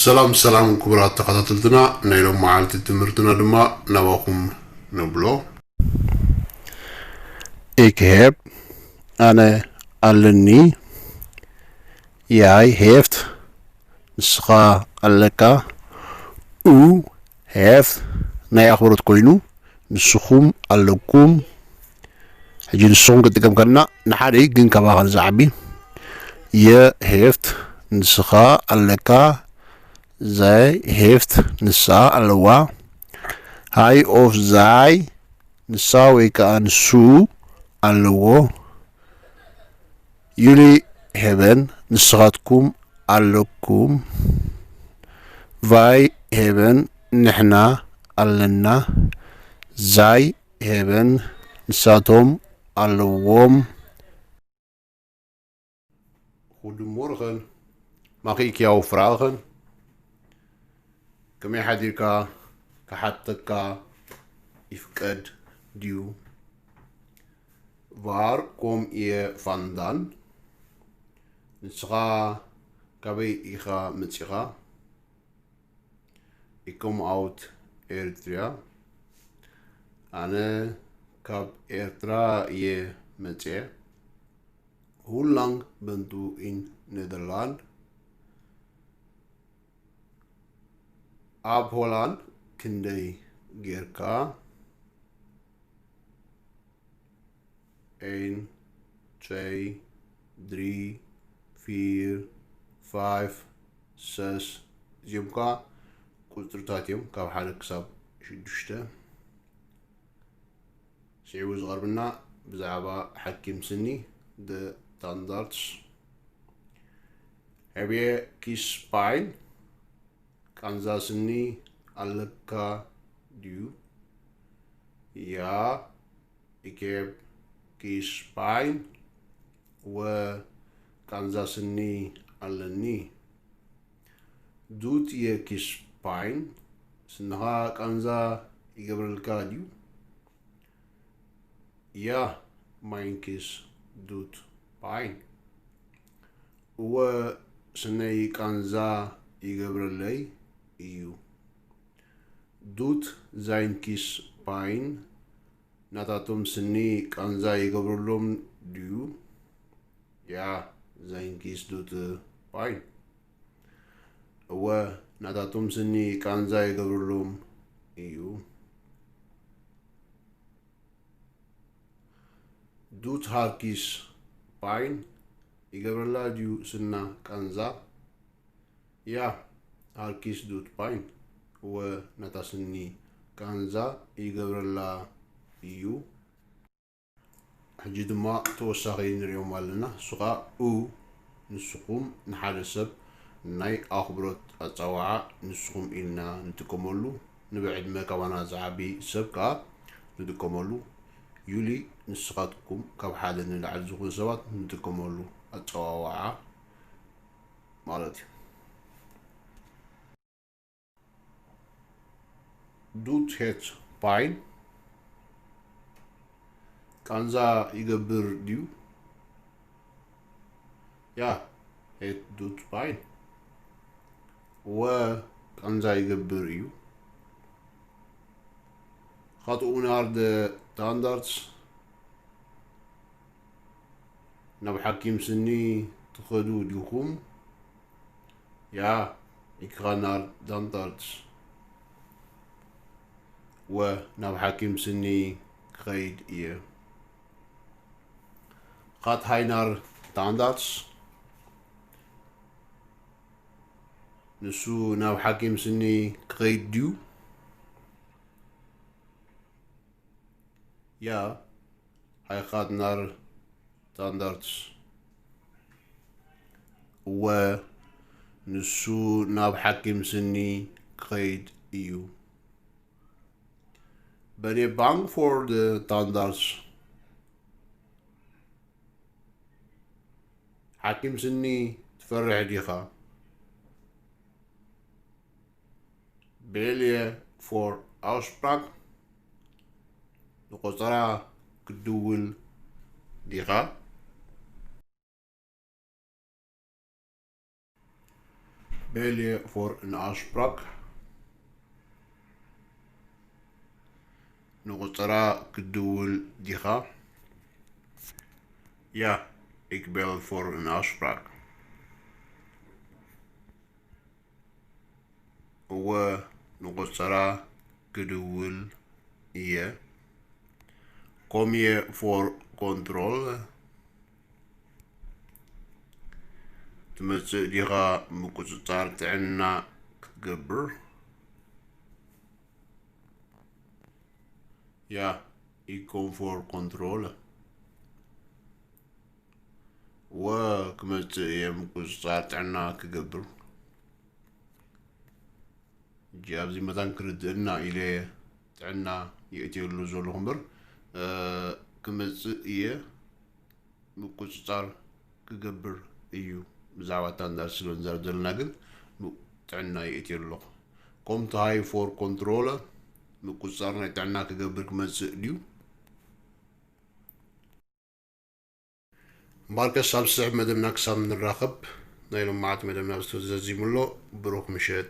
ሰላም ሰላም ክቡራት ተኸታተልትና ናይ ሎም መዓልቲ ትምህርትና ድማ ናባኹም ንብሎ። Ik heb፣ ኣነ ኣለኒ። Jij heeft፣ ንስኻ ኣለካ። U heeft፣ ናይ ኣኽብሮት ኮይኑ ንስኹም ኣለኩም። ሕጂ ንስኹም ክጥቀም ከለና ንሓደ እዩ፣ ግን ካባኻ ንዝዓቢ። Je heeft፣ ንስኻ ኣለካ። Zij heeft፣ ንሳ ኣለዋ። Hij of zij፣ ንሳ ወይ ከዓ ንሱ ኣለዎ። Jullie hebben፣ ንስኻትኩም ኣለኩም። Wij hebben፣ ንሕና ኣለና። Zij hebben፣ ንሳቶም ኣለዎም። Goedemorgen. Mag ik jou vragen? ከመይ ሓዲርካ? ክሓተካ ይፍቀድ ድዩ? Waar kom je vandaan? ንስኻ ካበይ ኢኻ መጺኻ? Ik kom uit Eritrea. ኣነ ካብ ኤርትራ እየ መጽየ። Hoe lang bent u in Nederland? ኣብ ሆላንድ ክንደይ ጌርካ? Een, twee, drie, vier, vijf, zes. እዚኦም ከዓ ቁፅርታት እዮም ካብ ሓደ ክሳብ ሽዱሽተ። ስዒቡ ዝቐርብና ብዛዕባ ሓኪም ስኒ፣ the tandarts። Heb je kiespijn? ቃንዛ ስኒ ኣለካ ድዩ? Ja, ik heb kiespijn. እወ፣ ቃንዛ ስኒ ኣለኒ። Doet je kiespijn? ስንኻ ቃንዛ ይገብረልካ ድዩ? Ja, mijn kies doet pijn. እወ፣ ስነይ ቃንዛ ይገብረለይ እዩ። Doet zijn kies pijn? ናታቶም ስኒ ቃንዛ ይገብረሎም ድዩ? Ja, zijn kies doet pijn. እወ፣ ናታቶም ስኒ ቃንዛ ይገብረሎም እዩ። Doet haar kies pijn? ይገብረላ ድዩ ስና ቃንዛ? Ja, haar kies doet pijn. እወ፣ ናታ ስኒ ቃንዛ ይገብረላ እዩ። ሕጂ ድማ ተወሳኺ ንሪኦም ኣለና። እሱ ኸዓ ኡ፣ ንስኹም ንሓደ ሰብ ናይ ኣኽብሮት ኣጸዋዓ ንስኹም ኢልና ንጥቀመሉ። ንብዕድመ ካባና ዝዓቢ ሰብ ከኣ ንጥቀመሉ። ዩሊ፣ ንስኻትኩም ካብ ሓደ ንላዕሊ ዝኾኑ ሰባት ንጥቀመሉ ኣጸዋውዓ ማለት እዩ። Doet het pijn? ቃንዛ ይገብር ድዩ? Ja, het doet pijn. እወ፣ ቃንዛ ይገብር እዩ። Gaat u naar de tandarts? ናብ ሓኪም ስኒ ትኸዱ ዲኹም? Ja, ik ga naar tandarts. እወ፣ ናብ ሓኪም ስኒ ክኸይድ እየ። Gaat hij naar tandarts? ንሱ ናብ ሓኪም ስኒ ክኸይድ ድዩ? Ja, hij gaat naar tandarts. እወ፣ ንሱ ናብ ሓኪም ስኒ ክኸይድ እዩ። Ben je bang voor de tandarts? ሓኪም ስኒ ትፈርሕ ዲኻ? Bel je voor afspraak? ንቆጸራ ክትድውል ዲኻ? Bel je voor een afspraak? ንቑጸራ ክትድውል ዲኻ? Ja, ik bel voor een afspraak. እወ፣ ንቑጸራ ክድውል እየ። Kom je voor controle? ትመጽእ ዲኻ ምቁጽጻር ጥዕና ክትገብር? Ja, ik kom voor controle. እወ፣ ክመጽእ እየ ምቁጽጻር ጥዕና ክገብር። ሕጂ ኣብዚ መታን ክርድእና ኢለ ጥዕና የእትየሉ ዘለኹ እምበር፣ እ፣ ክመጽእ እየ ምቁጽጻር ክገብር እዩ። ብዛዕባ እታ እንዳ ስለ ንዛረብ ዘለና ግን ም-፣ ጥዕና የእትየሉ ኣለኹ። Komt hij voor controle? ምቁጽጻር ናይ ጥዕና ክገብር ክመጽእ ድዩ? እምበኣርከስ ኣብ ዝስዕብ መደብና ክሳብ ንራኸብ፣ ናይ ሎማዓንቲ መደብና ኣብዚ ተዛዚሙ ኣሎ። ብሩኽ ምሸት።